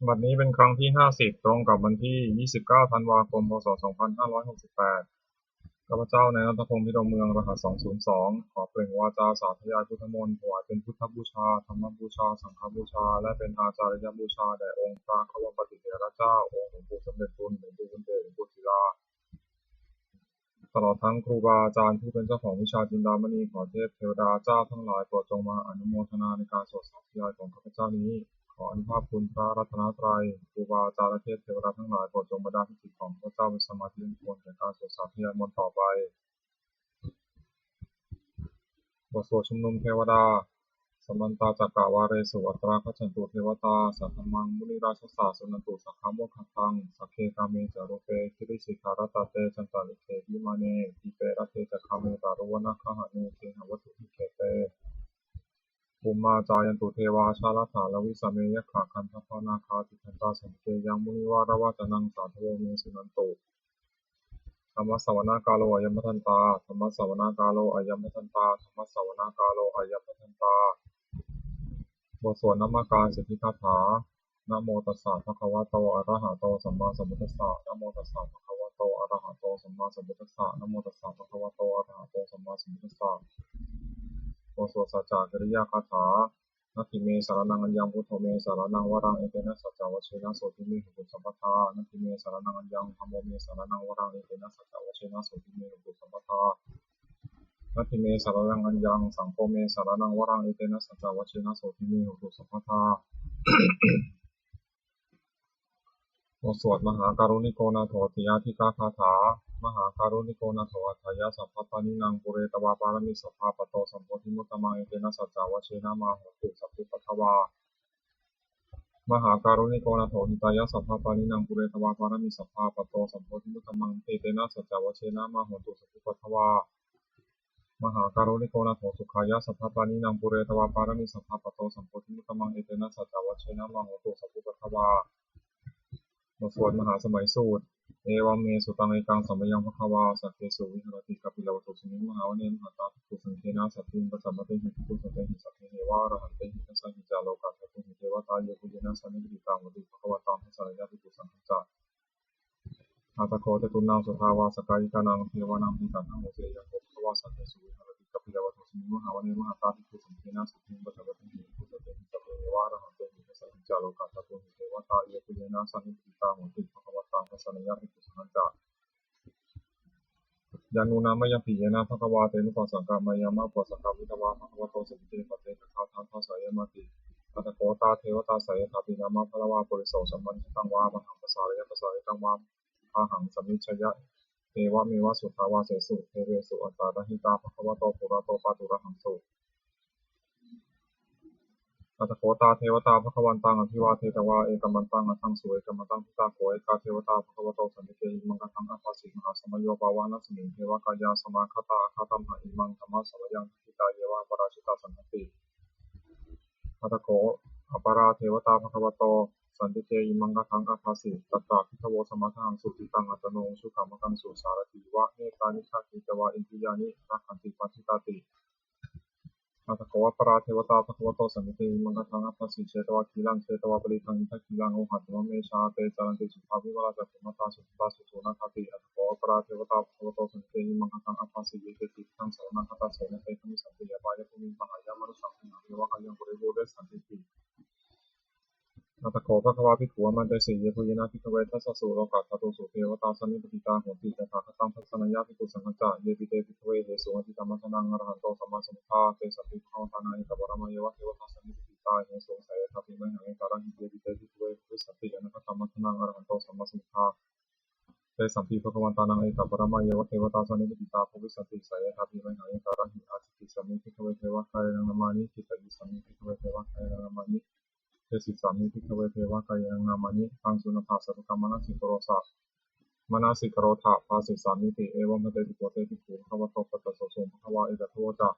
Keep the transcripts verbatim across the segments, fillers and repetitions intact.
บัดนี้เป็นครั้งที่ห้าสิบ ตรงกับวันที่ยี่สิบเก้า ธันวาคม พ.ศ. สองพันห้าร้อยหกสิบแปด ข้าพเจ้านายณัฐพงษ์ พิรมเมือง รหัส สองศูนย์สอง ขอเปล่งวาจาสาธยายพุทธมนต์ ถวายเป็นพุทธบูชา ธรรมบูชา สังฆบูชา และเป็นอาจาริยบูชาแด่องค์พระควัมปติเถระเจ้า องค์หลวงปู่สมเด็จบุญ หลวงปู่บุญเดช หลวงปู่ศิลา ตลอดทั้งครูบาอาจารย์ผู้เป็นเจ้าของวิชาจินดามณี ขอเทพเทวดาเจ้าทั้งหลายโปรดจงมาอนุโมทนาในการสวดสาธยายของข้าพเจ้านี้ ขออานุภาพคุณพระรัตนตรัย ครูบาอาจารย์และเทพเทวดาทั้งหลายโปรดจงบันดาลให้จิตของข้าพเจ้าเป็นสมาธิอันควรแก่การสวดสาธยายมนต์ต่อไป บทสวดชุมนุมเทวดา Samantā cakkavāḷesu atrāgacchantu devatā, saddhammaṃ munirājassa suṇantu saggamokkhadaṃ. Sagge kāme ca rūpe girisikharataṭe cantalikkhe vimāne, dīpe raṭṭhe ca gāme taruvanagahane gehavatthumhi khette, bhummā cāyantu devā jalathalavisame yakkhagandhabbanāgā, tiṭṭhantā santike yaṃ munivaravacanaṃ sādhavo me suṇantu. Dhammassavanakālo ayam bhadantā. Dhammassavanakālo ayam bhadantā. Dhammassavanakālo ayam bhadantā. บทสวดนมการสิทธิคาถา Namo tassa bhagavato arahato sammāsambuddhassa. Namo tassa bhagavato arahato sammāsambuddhassa. Namo tassa bhagavato arahato sammāsambuddhassa. บทสวดสัจจกิริยาคาถา Natthi me saraṇaṃ aññaṃ, buddho me saraṇaṃ varaṃ, etena saccavajjena sotthi me hotu sabbadā. Natthi me saraṇaṃ aññaṃ, dhammo me saraṇaṃ varaṃ, etena saccavajjena sotthi me hotu sabbadā. Natthi me saraṇaṃ aññaṃ, saṅgho me saraṇaṃ varaṃ, etena saccavajjena sotthi me hotu sabbadā. บทสวดมหาการุณิโกนาโถติอาทิกาคาถา Mahākāruṇiko nātho atthāya sabbapāṇinaṃ, pūretvā pāramī sabbā patto sambodhimuttamaṃ, etena saccavajjena mā hontu sabbupaddavā. Mahākāruṇiko nātho hitāya sabbapāṇinaṃ, pūretvā pāramī sabbā patto sambodhimuttamaṃ, etena saccavajjena mā hontu sabbupaddavā. Mahākāruṇiko nātho sukhāya sabbapāṇinaṃ, pūretvā pāramī sabbā patto sambodhimuttamaṃ, etena saccavajjena mā hontu sabbupaddavā. บทสวดมหาสมัยสูตร Evaṃ me sutaṃ. Ekaṃ samayaṃ bhagavā sakkesu viharati kapilavatthusmiṃ mahāvane mahatā bhikkhusaṅghena saddhiṃ pañcamattehi bhikkhusatehi sabbeheva arahantehi. Dasahi ca lokadhātūhi devatā yebhuyyena sannipatitā honti bhagavantaṃ dassanāya bhikkhusaṅghañca. Atha kho catunnaṃ suddhāvāsakāyikānaṃ devānaṃ etadahosi: Ayaṃ kho bhagavā sakkesu viharati kapilavatthusmiṃ mahāvane mahatā bhikkhusaṅghena saddhiṃ pañcamattehi bhikkhusatehi sabbeheva arahantehi. Dasahi ca lokadhātūhi devatā yebhuyyena sannipatitā honti bhagavantaṃ dassanāya bhikkhusaṅghañca. Yannūna mayampi yena bhagavā tenupasaṅkameyyāma, upasaṅkamitvā bhagavato santike paccekagāthā bhāseyyāmāti. Atha kho tā devatā seyyathāpi nāma balavā puriso sammiñjitaṃ vā bāhaṃ pasāreyya, pasāritaṃ vā bāhaṃ sammiñjeyya, evameva suddhāvāsesu devesu antarahitā bhagavato purato pāturahaṃsu. Atha kho tā devatā bhagavantaṃ abhivādetvā ekamantaṃ aṭṭhaṃsu. Ekamantaṃ ṭhitā kho ekā devatā bhagavato santike imaṃ gāthaṃ abhāsi: Mahāsamayo pavanasmiṃ, devakāyā samāgatā; āgatamha imaṃ dhammasamayaṃ, dakkhitāyeva aparājitasaṅghanti. Atha kho aparā devatā bhagavato santike imaṃ gāthaṃ abhāsi: Tatra bhikkhavo samādahaṃsu, cittaṃ attano ujukamakaṃsu; sārathīva nettāni gahetvā, indriyāni rakkhanti paṇḍitāti. Atha kho aparā devatā bhagavato santike imaṃ gāthaṃ abhāsi: Chetvā khīlaṃ chetvā palīghaṃ, indakhīlaṃ ohaccamanejā; te caranti suddhā vimalā, cakkhumatā sudantā susunāgāti. Atha kho aparā devatā bhagavato santike imaṃ gāthaṃ abhāsi: Ye keci buddhaṃ saraṇaṃ gatāse, na te gamissanti apāyabhūmiṃ; pahāya mānusaṃ dehaṃ, devakāyaṃ paripūressantīti. Atha kho bhagavā bhikkhū āmantesi: Yebhuyyena bhikkhave dasasu lokadhātūsu devatā sannipatitā honti tathāgataṃ dassanāya bhikkhusaṅghañca. Yepi te bhikkhave ahesuṃ atītamaddhānaṃ arahanto sammāsambuddhā, tesampi bhagavantānaṃ ekaparamāyeva devatā sannipatitā ahesuṃ, seyyathāpi mayhaṃ etarahi. Yepi te bhikkhave bhavissanti anāgatamaddhānaṃ arahanto sammāsambuddhā, tesampi bhagavantānaṃ ekaparamāyeva devatā sannipatitā bhavissanti, seyyathāpi mayhaṃ etarahi. Ācikkhissāmi bhikkhave devakāyānaṃ nāmāni; kittayissāmi bhikkhave devakāyānaṃ nāmāni; desissāmi bhikkhave devakāyānaṃ nāmāni; taṃ suṇātha sādhukaṃ manasikarotha, manasikarotha bhāsissāmīti. Evaṃ bhanteti kho te bhikkhū bhagavato paccassosuṃ. Bhagavā etadavoca: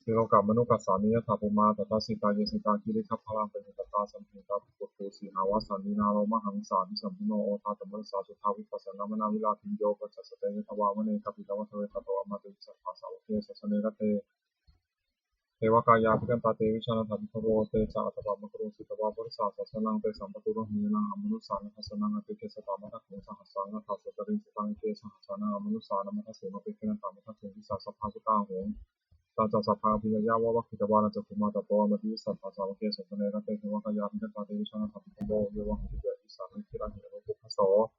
Silokamanukassāmi, yattha bhummā tadassitā; ye sitā girigabbharaṃ, pahitattā samāhitā. Puthū sīhāva sallīnā, lomahaṃsābhisambhuno; odātamanasā suddhā, vippasannamanāvilā. Bhiyyo pañcasate ñatvā, vane kāpilavatthave; tato āmantayi satthā, sāvake sāsane rate. Devakāyā abhikkantā, te vijānātha bhikkhavo. Te ca ātappamakaruṃ, sutvā buddhassa sāsanaṃ. Tesampāturahu ñāṇaṃ, amanussāna dassanaṃ. Abhivejje satthamaggāhū, sahassaṃ atha sattariṃ. Sataṃ eke sahassānaṃ, amanussānamaddasuṃ. Apekkhena taṃ addasuṃ, disā sabbā phuṭā ahuṃ. Tañca sabbaṃ abhiññāya, vavakkhitvāna cakkhumā. Tato āmantayi satthā, sāvake sāsane rate. Devakāyā abhikkantā, te vijānātha bhikkhavo. Ye vohaṃ kittayissāmi, girāhi anupubbaso.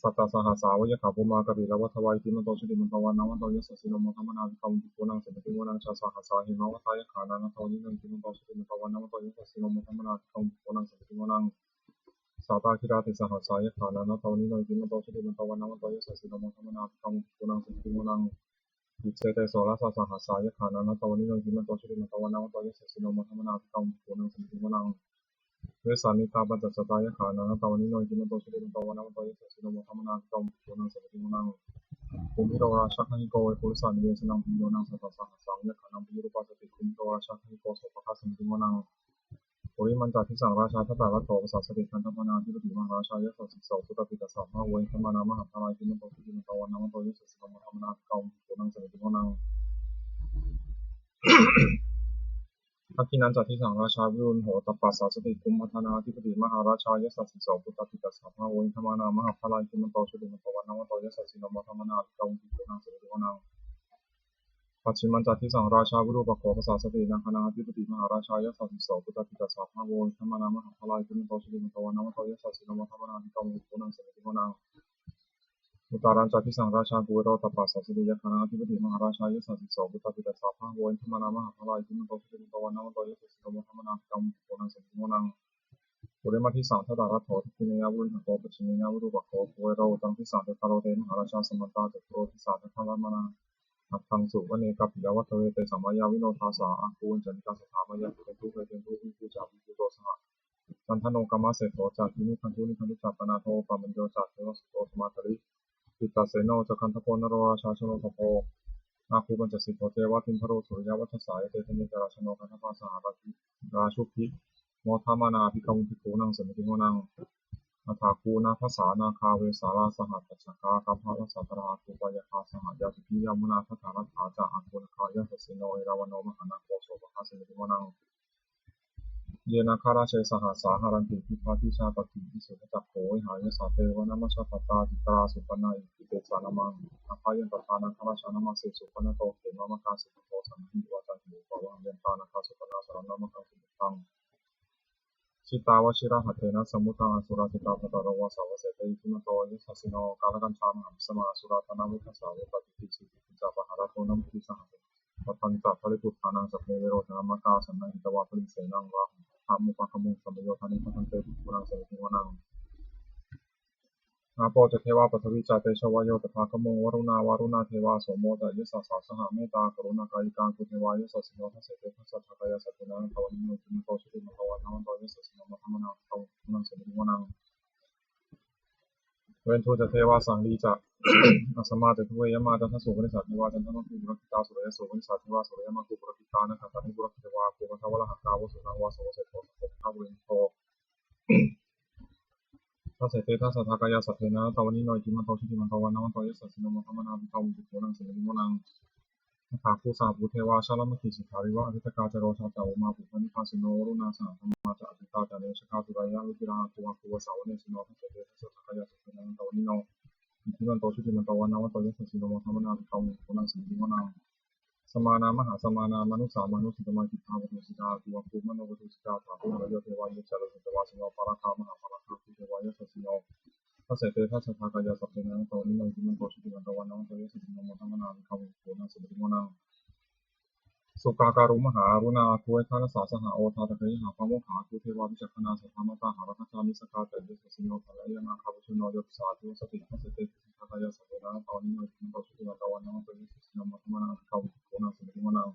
Sattasahassā va yakkhā, bhummā kāpilavatthavā. Iddhimanto jutimanto, vaṇṇavanto yasassino. Modamānā abhikkāmuṃ, bhikkhūnaṃ samitiṃ vanaṃ. Chasahassā hemavatā, yakkhā nānattavaṇṇino. Iddhimanto jutimanto, vaṇṇavanto yasassino. Modamānā abhikkāmuṃ, bhikkhūnaṃ samitiṃ vanaṃ. Sātāgirā tisahassā, yakkhā nānattavaṇṇino. Iddhimanto jutimanto, vaṇṇavanto yasassino. Modamānā abhikkāmuṃ, bhikkhūnaṃ samitiṃ vanaṃ. Iccete soḷasasahassā, yakkhā nānattavaṇṇino. Iddhimanto jutimanto, vaṇṇavanto yasassino. Modamānā abhikkāmuṃ, bhikkhūnaṃ samitiṃ vanaṃ. Vessāmittā pañcasatā, yakkhā nānattavaṇṇino. Iddhimanto jutimanto, vaṇṇavanto yasassino. Modamānā abhikkāmuṃ, bhikkhūnaṃ samitiṃ vanaṃ. Kumbhīro rājagahiko, vepullassa nivesanaṃ. Bhiyyo naṃ satasahassaṃ, yakkhānaṃ payirupāsati. Kumbhīro rājagahiko, sopāga samitiṃ vanaṃ. Purimañca disaṃ rājā, dhataraṭṭho pasāsati. Gandhabbānaṃ ādhipati, mahārājā yasassi so. Puttāpi tassa bahavo, indanāmā mahabbalā. Iddhimanto jutimanto, vaṇṇavanto yasassino. Modamānā abhikkāmuṃ, bhikkhūnaṃ samitiṃ vanaṃ. Dakkhiṇañca disaṃ rājā, virūḷho tappasāsati. Kumbhaṇḍānaṃ ādhipati, mahārājā yasassi so. Puttāpi tassa bahavo, indanāmā mahabbalā. Iddhimanto jutimanto, vaṇṇavanto yasassino. Modamānā abhikkāmuṃ, bhikkhūnaṃ samitiṃ vanaṃ. Pacchimañca disaṃ rājā, virūpakkho pasāsati. Nāgānaṃ ādhipati, mahārājā yasassi so. Puttāpi tassa bahavo, indanāmā mahabbalā. Iddhimanto jutimanto, vaṇṇavanto yasassino. Modamānā abhikkāmuṃ, bhikkhūnaṃ samitiṃ vanaṃ. Uttarañca disaṃ rājā, kuvero tappasāsati. Yakkhānaṃ ādhipati, mahārājā yasassi so. Puttāpi tassa bahavo, indanāmā mahabbalā. Iddhimanto jutimanto, vaṇṇavanto yasassino. Modamānā abhikkāmuṃ, bhikkhūnaṃ samitiṃ vanaṃ. Purimaṃ disaṃ dhataraṭṭho, dakkhiṇena virūḷhako. Pacchimena virūpakkho, kuvero uttaraṃ disaṃ. Cattāro te mahārājā, samantā caturo disā. Daddallamānā aṭṭhaṃsu, vane kāpilavatthave. Tesaṃ māyāvino dāsā, āgū vañcanikā saṭhā. Māyā kuṭeṇḍu veṭeṇḍu, viṭū ca viṭuṭo saha. Candano kāmaseṭṭho ca, kinnughaṇḍu nighaṇḍu ca. Panādo opamañño ca, devasūto ca mātali. Cittaseno ca gandhabbo, naḷo rājā janosabho. Āgū pañcasikho ceva, timbarū suriyavacchasā. Ete caññe ca rājāno, gandhabbā saha rājubhi. Modamānā abhikkāmuṃ, bhikkhūnaṃ samitiṃ vanaṃ. Athāgū nābhasā nāgā, vesālā sahatacchakā. Kambalassatarā āgū, pāyāgā saha ñātibhi. Yāmunā dhataraṭṭhā ca, āgū nāgā yasassino. Erāvaṇo mahānāgo, sopāga samitiṃ vanaṃ. Ye nāgarāje sahasā, haranti dibbā dijā. Taddinnā suddhacakkhū, vehāyasā te vanamajjhapattā. Citrā supaṇṇā iti tesa nāmaṃ. Abhayantadā nāgarājānamāsi, supaṇṇato khemamakāsi buddho. Sannayhitvā cātummahapavārā, yāmā nāgā supaṇṇā saraṇamakaṃsu buddhaṃ. Jitā vajirahatthena, samuddaṃ asurā sitā. Bhātaro vāsavassete, iddhimanto yasassino. Kālakañjā mahābhismā, asurā dānaveghasā. Vepacitti sucitti ca, pahārādo namucī saha. Satañca baliputtānaṃ, sabbe verocanāmakā. Sannayhitvā baliṃ senaṃ, rāhubhaddamupāgamuṃ. Samayodāni bhaddante, bhikkhūnaṃ samitiṃ vanaṃ. Āpo ca devā paṭhavī ca, tejo vāyo tadāgamuṃ. Varuṇā vāruṇā devā, somo ca yasasā saha. Mettākaruṇākāyikā, āgū devā yasassino. Dasete dasadhā kāyā, sabbe nānattavaṇṇino. Iddhimanto jutimanto, vaṇṇavanto yasassino. Modamānā abhikkāmuṃ, bhikkhūnaṃ samitiṃ vanaṃ. Veṇḍū ca devā sahalī ca, asamā ca duve yamā. Candassūpanisā devā, candamāgū purakkhitā. Suriyassūpanisā devā, suriyamāgū purakkhitā. Nakkhattāni purakkhitvā, āgū mandavalāhakā. Vasūnaṃ vāsavo seṭṭho, sakko pāga purindado. Dasete dasadhā kāyā, sabbe nānattavaṇṇino. Iddhimanto jutimanto, vaṇṇavanto yasassino. Modamānā abhikkāmuṃ, bhikkhūnaṃ samitiṃ vanaṃ. Athāgū sahabhū devā, jalamaggisikhāriva. Ariṭṭhakā ca rojā ca, ummāpupphanibhāsino. Varuṇā sahadhammā ca, accutā ca anejakā. Sūleyyarucirā āgū, āgū vāsavanesino. Dasete dasadhā kāyā, sabbe nānattavaṇṇino. Iddhimanto jutimanto, vaṇṇavanto yasassino. Modamānā abhikkāmuṃ, bhikkhūnaṃ samitiṃ vanaṃ. Samānā mahāsamānā, mānusā mānusuttamā. Khiḍḍāpadūsitā āgū, āgū manopadūsitā. Athāgū harayo devā, ye ca lohitāva sino. Pāragā mahāpāragā, āgū devā yasassino. Dasete dasadhā kāyā, sabbe nānattavaṇṇino. Iddhimanto jutimanto, vaṇṇavanto yasassino. Modamānā abhikkāmuṃ, bhikkhūnaṃ samitiṃ vanaṃ. Sukkā karumhā aruṇā, āgū veganasā saha. Odātagayhā pāmokkhā, āgū devā vicakkhaṇā. Sadāmattā hāragajā, missakā ca yasassino. Thanayaṃ nāgā pajjunno, yo disā abhivassati. Dasete dasadhā kāyā, sabbe nānattavaṇṇino. Iddhimanto jutimanto, vaṇṇavanto yasassino. Modamānā abhikkāmuṃ, bhikkhūnaṃ samitiṃ vanaṃ.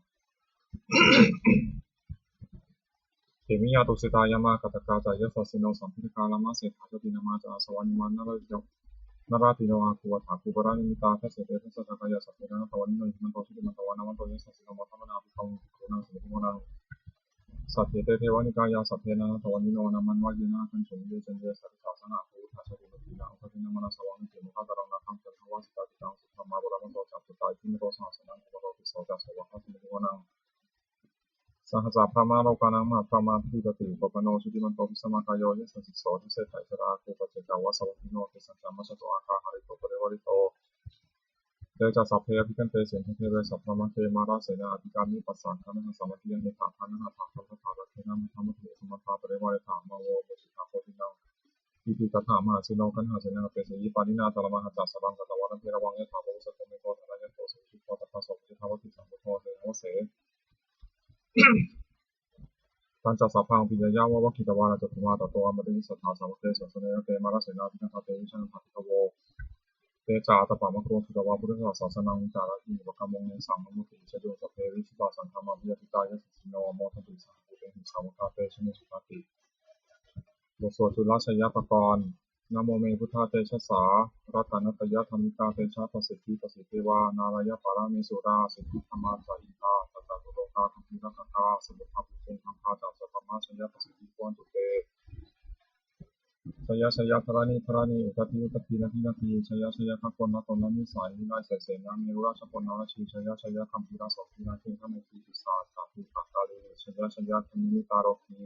Khemiyā tusitā yāmā, kaṭṭhakā ca yasassino. Lambitakā lāmaseṭṭhā, jotināmā ca āsavā. Nimmānaratino āgū, athāgū paranimmitā. Dasete dasadhā kāyā, sabbe nānattavaṇṇino. Iddhimanto jutimanto, vaṇṇavanto yasassino. Modamānā abhikkāmuṃ, bhikkhūnaṃ samitiṃ vanaṃ. Saṭṭhete devanikāyā, sabbe nānattavaṇṇino. Nāmanvayena āgañchuṃ, ye caññe sadisā saha. Pavutthajātimakkhilaṃ, oghatiṇṇamanāsavaṃ. Dakkhemoghataraṃ nāgaṃ, candaṃva sudaṭṭhaṃ. Subrahmā paramatto ca, puttā iddhimato saha. Sanaṅkumāro tisso ca, sopāga samitiṃ vanaṃ. Saha ca brahmalokānaṃ mahābrahmābhitiṭṭhati. Upapanno jutimanto bhismākāyo yasassi so. Dasettha issarā āgū paccekavasavattino. Tesañca majjhato āgā hārito parivārito. Te ca sabbe abhikkante sinde deve sabrahmake. Mārasenā abhikkāmi passa kaṇhassa mandiyaṃ. Etha gaṇhatha bandhatha rāgena bandhamatthu. Samantā parivāretha mā vo muñcittha. Bodhiyā sitā mahāseno kaṇhasenaṃ apesayi. Pāṇinā talamāhacca saraṃ katvāna bheravaṃ. Yathā pāvussako megho thanayanto savijjuko. Tadā so paccudāvatti saṅkuddho vāsavassete. Tañca sabbaṃ abhiññāya vavakkhitvāna cakkhumā. Tato āmantayi satthā sāvake sāsane rate. Mārasenā abhikkantā te vijānātha bhikkhavo. Te ca ātappamakaruṃ sutvā buddhassa sāsanaṃ. Vicarāhi upakamuṃ nesaṃ nāmoti seyyo. Sabbe vijitasaṅgāmā bhayātītā yasassino. Modanti saha bhūtehi sāvakā te janesutāti. บทสวดจุลชัยปกรณ์ Namo me buddhatejasā ratanattayadhammikā tejapasiddhi pasīdevā nārāyaparamesurā siddhibrahmā ca indā ca catulokā gambhīrakkhakā samuddā bhūtuṃ gaṅgā ca sabrahmajayapasiddhi bhavantu te. Jaya jaya dharaṇi dharaṇī udadhi udadhī nadi nadī jaya jaya gagonlatonlanisai vilaisaisena merurājabala narajī jaya jaya gambhīrasombhī nāgendanāgī pisācatubhākārī jaya jaya dhamminimittarogī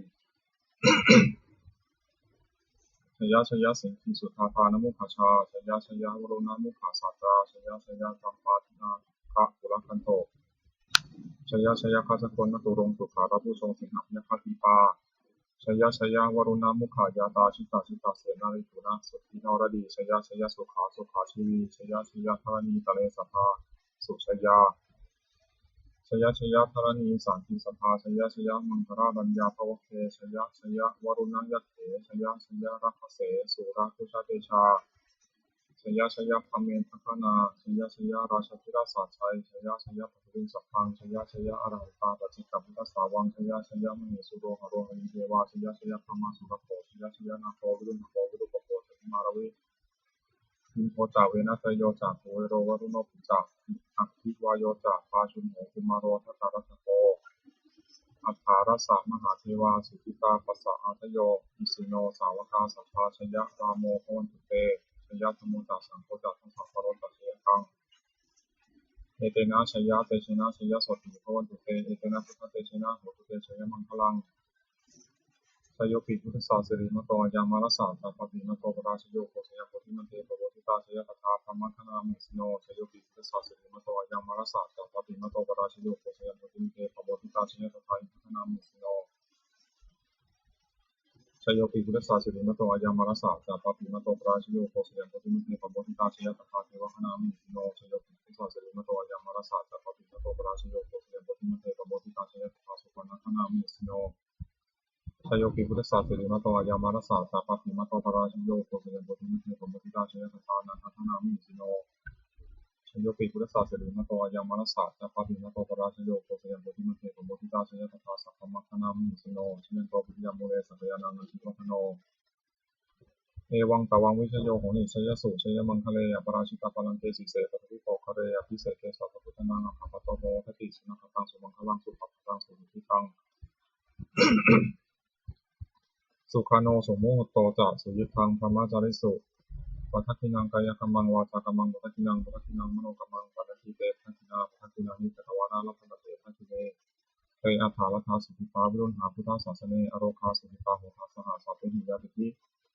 jaya jaya siṅgīsuddhādānamukhajā jaya jaya varuṇṇamukhasātrā jaya jaya campādināgakulagganto jaya jaya gajjagaṇaturaṅga duggāradhipo siṅghabhayagghadīpā jaya jaya varuṇṇamukhayātrā jitasita senārī guṇasindhū naradī jaya jaya sukhā sukhā jīvī jaya jaya dharaṇītale sadā sujayā jaya jaya dharaṇī santi sadā jaya jaya maṅkararājaṃ bhavagge jaya jaya varuṇṇayakkhe jaya jaya rakkhase surabhujatejā jaya jaya brahmendagaṇā jaya jaya rājādhirāja sājjaya jaya jaya paṭhaviṃ sabbaṃ jaya jaya arahantā paccekabuddhasāvaṃ jaya jaya mahesuro haro harindevā jaya jaya brahmā surakkho jaya jaya nāgo viruḷhako virūpakkho candimā ravi indo ca venateyyo ca kuvero varuṇo ca aggi vāyo ca pājuṇho kumāro dhataraṭṭhako aṭṭhārasa mahādevā siddhitāpasa-ādayo isino sāvakā sabbā jaya rāmo bhavantu te jaya dhammo ca saṅgho ca dasapālo ca jayakaṃ etena jayatejena jayasotthī bhavantu te etena buddhatejena hotu te jayamaṅgalaṃ. Jayopi buddhassa sirīmato ayaṃ mārassa ca pāpimato parājayo ugghosayuṃ bodhimaṇḍe pamoditā jaya tadā brahmagaṇā mahesino jayopi buddhassa sirīmato ayaṃ mārassa ca pāpimato parājayo ugghosayuṃ bodhimaṇḍe pamoditā jaya tadā indagaṇā mahesino jayopi buddhassa sirīmato ayaṃ mārassa ca pāpimato parājayo ugghosayuṃ bodhimaṇḍe pamoditā jaya tadā devagaṇā mahesino jayopi buddhassa sirīmato ayaṃ mārassa ca pāpimato parājayo ugghosayuṃ bodhimaṇḍe pamoditā jaya tadā supaṇṇagaṇā mahesino jayopi buddhassa sirīmato ayaṃ mārassa ca pāpimato parājayo ugghosayuṃ bodhimaṇḍe pamoditā jaya tadā nāgagaṇā mahesino jayopi buddhassa sirīmato ayaṃ mārassa ca pāpimato parājayo ugghosayuṃ bodhimaṇḍe pamoditā jaya tadā sabrahmagaṇā mahesino jayanto bodhiyā mūle sakyānaṃ nandivaḍḍhano evaṃ tvaṃ vijayo hohi jayassu jayamaṅgale aparājitapallaṅke sīse paṭhavipokkhare abhiseke sabbabuddhānaṃ aggappatto pamodati. Sunakkhattaṃ sumaṅgalaṃ supabhātaṃ suhuṭṭhitaṃ sukhaṇo sumuhutto ca suyiṭṭhaṃ brahmacārisu padakkhiṇaṃ kāyakammaṃ vācākammaṃ padakkhiṇaṃ padakkhiṇaṃ manokammaṃ paṇidhī te padakkhiṇā padakkhiṇāni katvāna labhantatthe padakkhiṇe. Te atthaladdhā sukhitā viruḷhā buddhasāsane arogā sukhitā hotha saha sabbehi ñātibhi.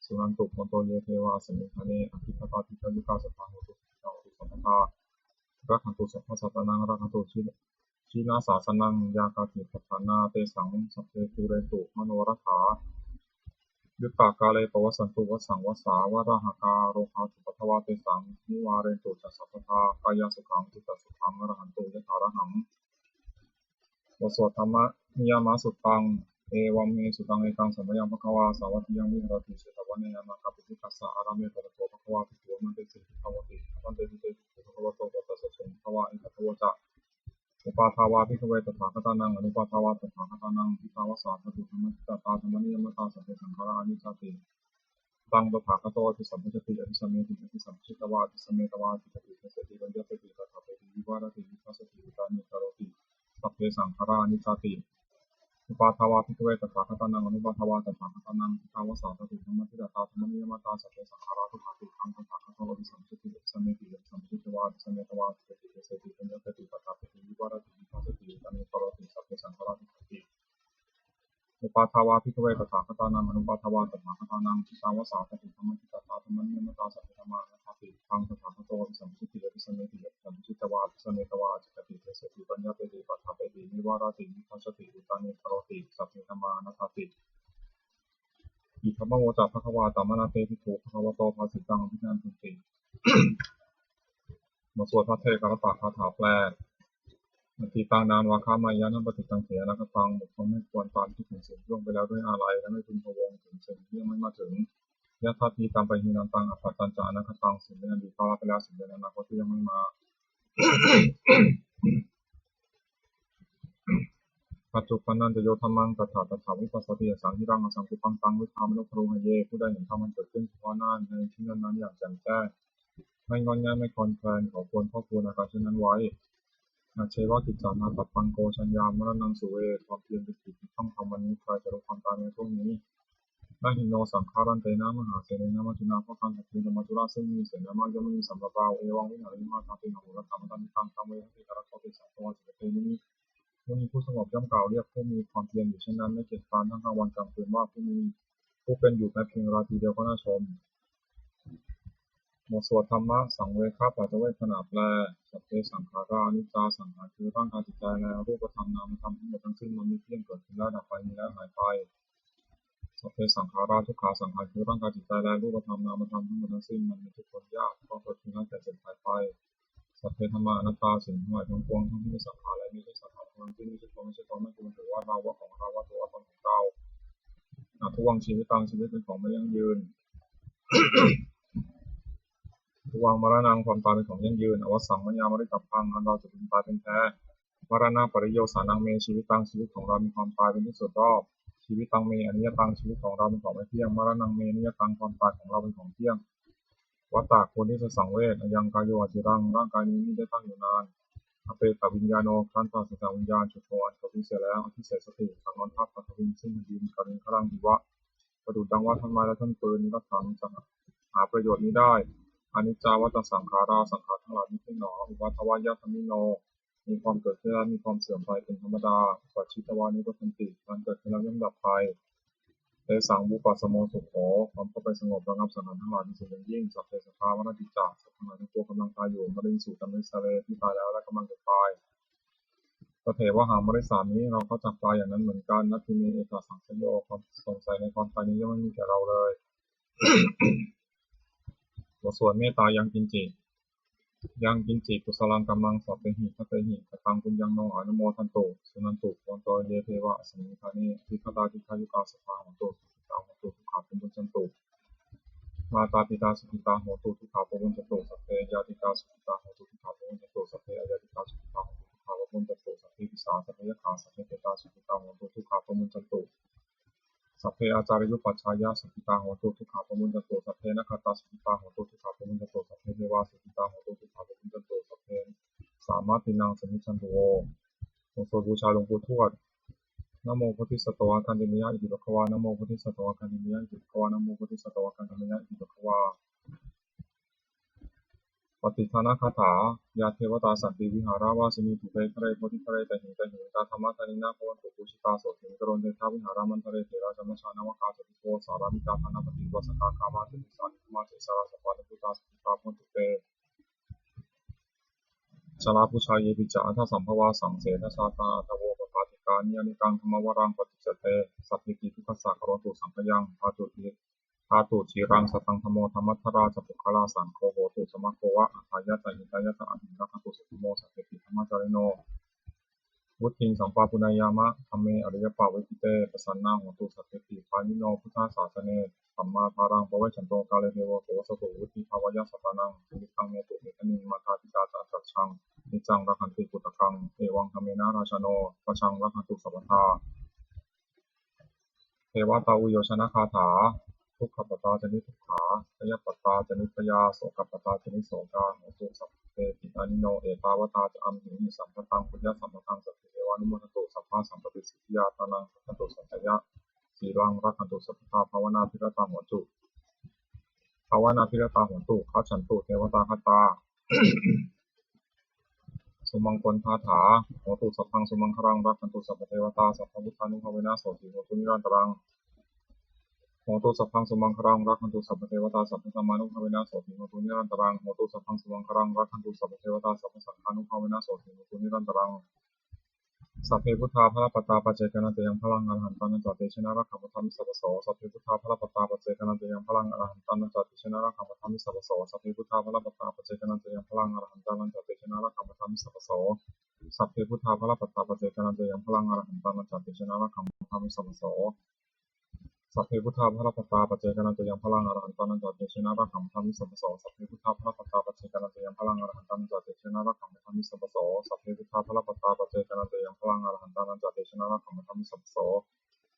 Suṇantu bhonto ye devā asmiṃ ṭhāne adhigatā dīghāyukā sadā hontu sukhitā hontu sabbadā rakkhantu sabbasattānaṃ rakkhantu jinasāsanaṃ. Yā kāci patthanā tesaṃ sabbe pūrentu manorathā yuttakāle pavassantu vassaṃ vassā valāhakā rogā cupaddavā tesaṃ nivārentu ca sabbadā kāyāsukhaṃ cittasukhaṃ arahantu yathārahaṃ. บทสวดธรรมนิยามสุตตัง Evaṃ me sutaṃ. Ekaṃ samayaṃ bhagavā sāvatthiyaṃ viharati jetavane anāthapiṇḍikassa ārāme. Tatra kho bhagavā bhikkhū āmantesi bhikkhavoti. Bhadanteti te bhikkhū bhagavato paccassosuṃ. Bhagavā etadavoca. Uppādā vā bhikkhave tathāgatānaṃ anuppādā vā tathāgatānaṃ ṭhitāva sā dhātu dhammaṭṭhitatā dhammaniyāmatā sabbe saṅkhārā aniccāti. Taṃ tathāgato abhisambujjhati abhisameti abhisambujjhitvā abhisametvā ācikkhati deseti paññapeti paṭṭhapeti vivarati vibhajati uttānīkaroti sabbe saṅkhārā aniccāti. Uppādā vā bhikkhave tathāgatānaṃ anuppādā vā tathāgatānaṃ ṭhitāva sā dhātu dhammaṭṭhitatā dhammaniyāmatā sabbe saṅkhārā dukkhāti. Taṃ tathāgato abhisambujjhati abhisameti abhisambujjhitvā abhisametvā ācikkhati deseti paññapeti paṭṭhapeti vivarati vibhajati uttānīkaroti sabbe saṅkhārā dukkhāti. Uppādā vā bhikkhave tathāgatānaṃ anuppādā vā tathāgatānaṃ, ṭhitā va sā dhattiṃ dhammacittā, tā dhammaniyāmatā, sabbe dhammā anattāti. Taṃ tathāgato abhisambujjhati abhisameti, abhisambujjhitvā abhisametvā ācikkhati deseti paññapeti paṭṭhapeti nivārati nibbujjhati uttānīkaroti, sabbe dhammā anattāti. Idamavoca bhagavā. Samaṇā te bhikkhū bhagavato bhāsitaṃ abhinandunti. บทสวดภัทเทกรัตตคาถาแปล Atītaṃ nānvāgameyya nappaṭikaṅkhe anāgataṃ. บุคคลไม่ควรตามคิดถึงสิ่งที่ล่วงไปแล้วด้วยอาลัย และไม่พึงพะวงถึงสิ่งที่ยังไม่มาถึง Yadatītampahīnantaṃ appattañca anāgataṃ. สิ่งเป็นอดีตก็ละไปแล้ว สิ่งเป็นอนาคตก็ยังไม่มา Paccuppannañca yo dhammaṃ tattha tattha vipassati, asaṃhiraṃ asaṅkuppaṃ taṃ viddhā manubrūhaye. ผู้ใดเห็นธรรมอันเกิดขึ้นเฉพาะหน้าในที่นั้นๆอย่างแจ่มแจ้ง ไม่ง่อนแง่นไม่คลอนแคลน เขาควรพอกพูนอาการเช่นนั้นไว้ Ajjeva kiccamātappaṃ ko jaññā maraṇaṃ suve. ความเพียรเป็นกิจที่ต้องทำวันนี้ ใครจะรู้ความตายแม้พรุ่งนี้ Na hi no saṅgarantena mahāsenena maccunā. เพราะการผัดเพี้ยนกับมัจจุราชซึ่งมีเสนามากย่อมไม่มีสำหรับเรา Evaṃvihāriṃ mahāsamayo ahorattamatanditaṃ taṃ ve bhaddekarattoti satthā vācakete muni. มุนีผู้สงบย่อมกล่าวเรียกผู้มีความเพียรอยู่เช่นนั้น ไม่เกียจคร้านทั้งกลางวันกลางคืนว่า ผู้มีผู้เป็นอยู่แม้เพียงราตรีเดียวก็น่าชม บทสวดธรรมสังเวคปัจจเวกขณาแปล Sabbe saṅkhārā aniccā. สังขารคือร่างกายจิตใจและรูปธรรมนามธรรมทั้งหมดทั้งสิ้น มันไม่เที่ยง เกิดขึ้นแล้วดับไป มีแล้วหายไป Sabbe saṅkhārā dukkhā. สังขารคือร่างกายจิตใจและรูปธรรมนามธรรมทั้งหมดทั้งสิ้น มันเป็นทุกข์ทนยาก เพราะเกิดขึ้นแล้วแก่เจ็บหายไป Sabbe dhammā anattā. สิ่งทั้งหลายทั้งปวงทั้งที่เป็นสัตว์ทั้งหลายและไม่ใช่สัตว์ทั้งหลายทั้งสิ้น ไม่ใช่ตัวไม่ใช่ตน ไม่ใช่ว่าเราว่าของเราว่าตัวว่าตนของเรา Addhuvaṃ jīvitaṃ. ชีวิตเป็นของไม่ยั่งยืน Addhuvaṃ maraṇaṃ. ความตายเป็นของยั่งยืน Avassaṃ mayā maritabbaṃ. อันเราจะพึงตายเป็นแท้ Maraṇapariyosānaṃ me jīvitaṃ. ชีวิตของเรามีความตายเป็นที่สุดรอบ Jīvitaṃ me aniyataṃ. ชีวิตของเราเป็นของไม่เที่ยง Maraṇaṃ me niyataṃ. ความตายของเราเป็นของเที่ยง Vata ควรที่จะสังเวช Ayaṃ kāyo aciraṃ. ร่างกายนี้มิได้ตั้งอยู่นาน Apetaviññāṇo. ครั้นปราศจากวิญญาณ Chuḍḍho. อันเขาทิ้งเสียแล้ว Adhisessati. จักนอนทับ Paṭhaviṃ. ซึ่งแผ่นดิน Kaliṅgaraṃ iva. ประดุจดังว่าท่อนไม้และท่อนฟืน Niratthaṃ. จักหาประโยชน์มิได้ Aniccā vata saṅkhārā. สังขารทั้งหลายไม่เที่ยงหนอ Uppādavayadhammino. มีความเกิดขึ้นและมีความเสื่อมไปเป็นธรรมดา Uppajjitvā nirujjhanti. ครั้นเกิดขึ้นแล้วย่อมดับไป Tesaṃ vūpasamo sukho. ความเข้าไปสงบระงับสังขารทั้งหลายเป็นสุขอย่างยิ่ง Sabbe sattā maranti ca. สัตว์ทั้งหลายทั้งปวงกำลังตายอยู่ Mariṃsu ca marissare. ที่ตายแล้วและกำลังจะตาย Tathevāhaṃ marissāmi. เราก็จักตายอย่างนั้นเหมือนกัน Natthi me ettha saṃsayo. ความสงสัยในความตายนี้ย่อมไม่มีแก่เราเลย บทสวดเมตตา Yaṅkiñci. Yaṅkiñci kusalaṃ kammaṃ sabbehi katehi kataṃ puññaṃ no anumodantu, suṇantu bhonto ye devā asmiṃ ṭhāne adhigatā dīghāyukā sadā hontu sukhitā hontu dukkhā pamuñcantu. Mātāpitā sukhitā hontu dukkhā pamuñcantu. Sabbe ñātikā sukhitā hontu dukkhā pamuñcantu. Sabbe aññātikā sukhitā hontu dukkhā pamuñcantu. Sabbe pisā sabbe yakkhā sabbe petā sukhitā hontu dukkhā pamuñcantu. Sabbe ācariyupajjhāyā sukhitā hontu dukkhā pamuñcantu. Sabbe nakkhattā sukhitā hontu dukkhā pamuñcantu. Sabbe devā sukhitā hontu dukkhā pamuñcantu. Sabbasampattīnaṃ samijjhantu vo. บทสวดบูชาหลวงปู่ทวด Namo bodhisatto āgantimāya iti bhagavā. Namo bodhisatto āgantimāya iti bhagavā. Namo bodhisatto āgantimāya iti bhagavā. Pattidānagāthā. Yā devatā santi vihāravāsinī, thūpe ghare bodhighare tahiṃ tahiṃ, tā dhammadānena bhavantu pūjitā, sotthiṃ karontedha vihāramaṇḍale. Therā ca majjhā navakā ca bhikkhavo, sārāmikā dānapatī upāsakā, gāmā ca desā nigamā ca issarā, sappāṇabhūtā sukhitā bhavantu te. Jalābujā yepi ca aṇḍasambhavā, saṃsedajātā athavopapātikā, niyyānikaṃ dhammavaraṃ paṭicca te, sabbepi dukkhassa karontu saṅkhayaṃ. Ṭhātu cī-, ṭhātu ciraṃ sataṃ dhammo, dhammaddharā ca puggalā, saṅgho hotu samaggo va, atthāya ca hitāya ca. Amhe rakkhatu saddhammo, sabbepi dhammacārino, vuḍḍhiṃ sampāpuṇeyyāma, dhamme ariyappavedite. Pasannā hontu sabbepi, pāṇino buddhasāsane, sammā dhāraṃ pavecchanto, kāle devo pavassatu, vuḍḍhibhāvāya sattānaṃ, suyiṭṭhaṃ netu medaniṃ. Mātā pitā ca atrajaṃ, niccaṃ rakkhanti puttakaṃ, evaṃ dhammena rājāno, pajaṃ rakkhantu sabbadā. Devatāuyyojanagāthā. Dukkhappattā ca niddukkhā, bhayappattā ca nibbhayā, sokappattā ca nissokā, hontu sabbepi pāṇino. Ettāvatā ca amhehi sambhataṃ puññasampadaṃ, sabbe devānumodantu sabbasampattisiddhiyā. Dānaṃ dadantu saddhāya, sīlaṃ rakkhantu sabbadā, bhāvanābhiratā hontu, bhāvanābhiratā hontu, gacchantu devatāgatā. sumaṅgalagāthā. Hotu sabbaṃ sumaṅgalaṃ, rakkhantu sabbadevatā, sabbabuddhānubhāvena sotthī hontu nirantaraṃ. Hotu sabbaṃ sumaṅgalaṃ, rakkhantu sabbadevatā, sabbadhammānubhāvena sotthī hontu nirantaraṃ. Hotu sabbaṃ sumaṅgalaṃ, rakkhantu sabbadevatā, sabbasaṅghānubhāvena sotthī hontu nirantaraṃ. Sabbe buddhā balappattā paccekānañca yaṃ balaṃ, arahantānañca tejena rakkhaṃ bandhāmi sabbaso. Sabbe buddhā balappattā paccekānañca yaṃ balaṃ, arahantānañca tejena rakkhaṃ bandhāmi sabbaso. Sabbe buddhā balappattā paccekānañca yaṃ balaṃ, arahantānañca tejena rakkhaṃ bandhāmi sabbaso. Sabbe buddhā balappattā paccekānañca yaṃ balaṃ, arahantānañca tejena rakkhaṃ bandhāmi sabbaso. Sabbe buddhā balappattā paccekānañca yaṃ balaṃ, arahantānañca tejena rakkhaṃ bandhāmi sabbaso. Sabbe buddhā balappattā paccekānañca yaṃ balaṃ, arahantānañca tejena rakkhaṃ bandhāmi sabbaso. Sabbe buddhā balappattā paccekānañca yaṃ balaṃ, arahantānañca tejena rakkhaṃ bandhāmi sabbaso.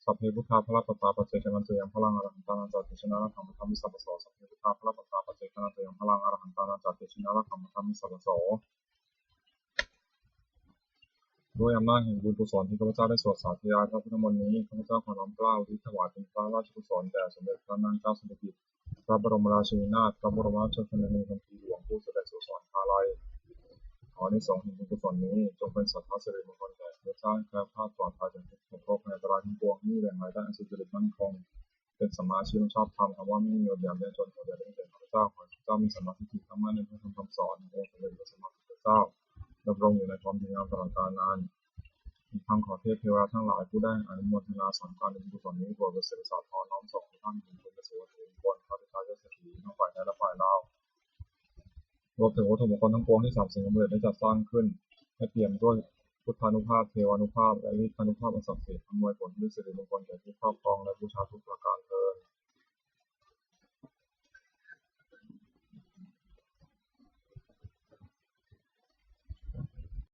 Sabbe buddhā balappattā paccekānañca yaṃ balaṃ, arahantānañca tejena rakkhaṃ bandhāmi sabbaso. Sabbe buddhā balappattā paccekānañca yaṃ balaṃ, arahantānañca tejena rakkhaṃ bandhāmi sabbaso. ด้วยอำนาจแห่งบุญกุศลที่ข้าพเจ้าได้สวดสาธยายพระพุทธมนต์นี้ ข้าพเจ้าขอน้อมเกล้าอุทิศถวายเป็นพระราชกุศลแด่สมเด็จพระนางเจ้าสิริกิติ์ พระบรมราชินีนาถ พระบรมราชชนนีพันปีหลวง ผู้เสด็จสู่สวรรคาลัย ขออานิสงส์แห่งบุญกุศลนี้ จงเป็นสัพพะสิริมงคลแก่ข้าพเจ้า ให้แคล้วคลาดปลอดภัยจากทุกข์จากโรคภัยอันตรายทั้งปวง ให้มีแหล่งรายได้อันสุจริตมั่นคง เป็นสัมมาอาชีพอันชอบธรรม คำว่าไม่มีอดอยากยากจน ขออย่าได้มีแก่ข้าพเจ้า ขอให้ข้าพเจ้ามีสัมมาทิฏฐิ ตั้งมั่นในพระธรรมคำสอนแห่งองค์สมเด็จพระสัมมาสัมพุทธเจ้า ดำรงอยู่ในความดีงามตลอดกาลนาน อีกทั้งขอเทพเทวาทั้งหลายผู้ได้อนุโมทนาสังฆทานในบุญกุศลนี้ โปรดประสิทธิ์ประสาทพรน้อมส่งให้ท่านเป็นบุญไปสู่วัตถุมงคล ข้าพเจ้าเศรษฐีทั้งฝ่ายไทยและฝ่ายลาว รวมถึงวัตถุมงคลทั้งปวงที่สามสิ่งสำเร็จได้จัดสร้างขึ้น ให้เปี่ยมด้วยพุทธานุภาพ เทวานุภาพ และฤทธานุภาพอันศักดิ์สิทธิ์ อำนวยผลให้เป็นสิริมงคลแก่ผู้ครอบครองและบูชาทุกประ